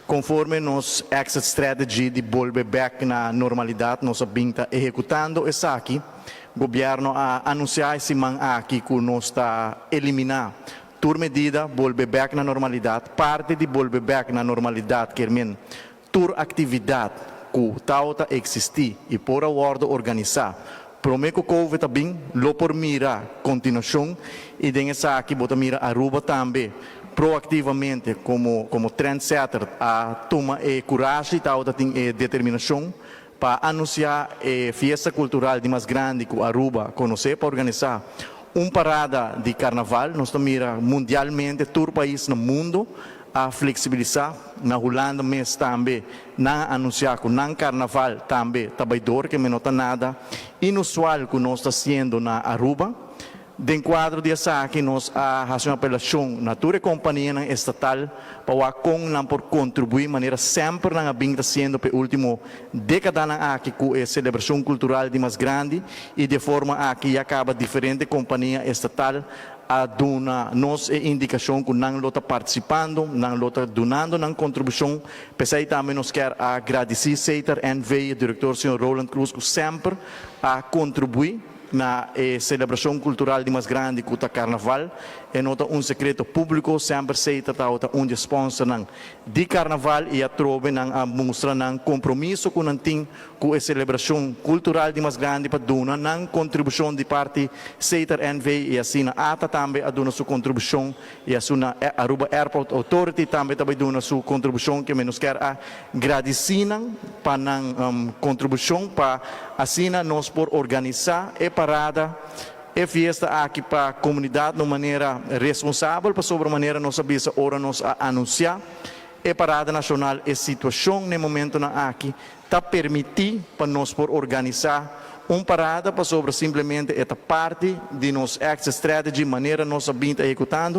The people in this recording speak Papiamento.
Conforme nos exit strategy di bolbe back na normalidad, nos a bin ta ehecutando esaki. Gobierno a anuncia e siman aki cu nos ta elimina tur medida, bolbe back na normalidad. Parti di bolbe back na normalidad kiermen tur actividad cu ta existi y por a wordo organisa prome cu COVID a bin, lo por mira continuacion. Y den esaki bo ta mira Aruba tambe proactivamente como trendsetter a tuma e coraje y ta tin e determinacion pa anuncia e fiesta cultural di mas grandi cu Aruba conoce, pa organisa un parada di carnaval. Nos mira mundialmente tur pais na mundo a flexibilisa. Na Hulanda mes tambe nan a anuncia cu nan carnaval tambe ta bay door, kiermen no ta nada inusual cu nos ta haciendo na Aruba. Den cuadro di esaki nos a haci un apelacion na tur compania estatal pa con nan por contribui manera semper nan a bin haciendo pa ultimo decada aki cu e celebracion cultural di mas grandi, y di forma aki ya caba diferente compania estatal a duna nos indicacion cu nan lo ta participando, nan lo ta dunando nan contribucion. Pesey tambe nos kier gradici Setar NV, director señor Roland Cruz, cu semper a contribui na celebracion cultural di mas grandi cu ta Carnaval. E no ta un secreto publico, semper Setar ta un sponsor nan di Carnaval y atrobe nan a mustra nan compromiso cu nan tin cu e celebracion cultural di mas grandi pa duna nan contribucion di parti Setar NV, y asina ATA tambe a duna su contribucion y asina Aruba Airport Authority tambe tambe duna su contribucion, kiermen nos kier a gradici nan pa nan contribucion pa asina nos por organisa e parada, e fiesta aki pa comunidad di manera responsabel, pasobra manera nos a bisa ora nos a anuncia e parada nacional, e situacion na momento nan aki ta permiti pa nos por organisa un parada, pasobra simplemente e ta parti di nos exit strategy manera nos a bin ehecutando.